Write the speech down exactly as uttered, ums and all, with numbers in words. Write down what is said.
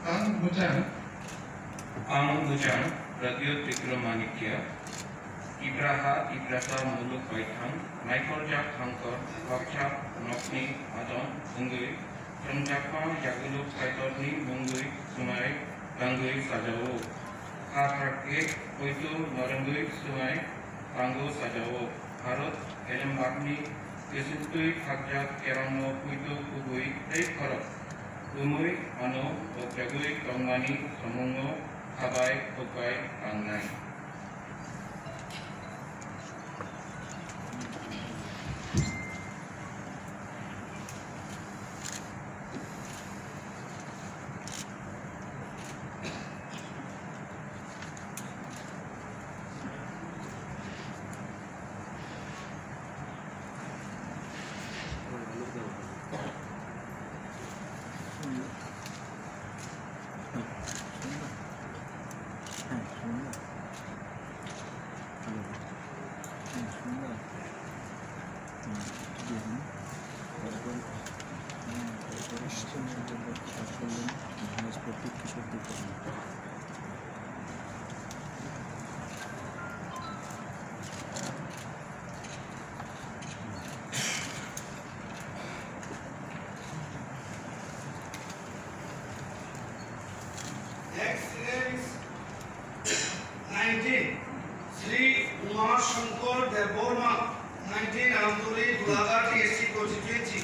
Ang Bujang. Ang Bujang, Pradyot Vikramanikya. Tipraha, Tiprasa muluk baithang, naikoljak hangkor, khoroksa nokni adong wngwi, chwngjakma yaguluk Kaitorni mungwi swmai tangwi sajao. Kha thakhe poito norwngwi swmai tango sajao. Bharat elembakni kwchwktwi khakjak kerongno poito kubui tei khorok. Umui ano bokjagwi tongmani somungo khabai khukbai tangnai. Next is nineteen, Sri Uma Shankar Debbarma, nineteen Amturi, Golaghat S C constituency.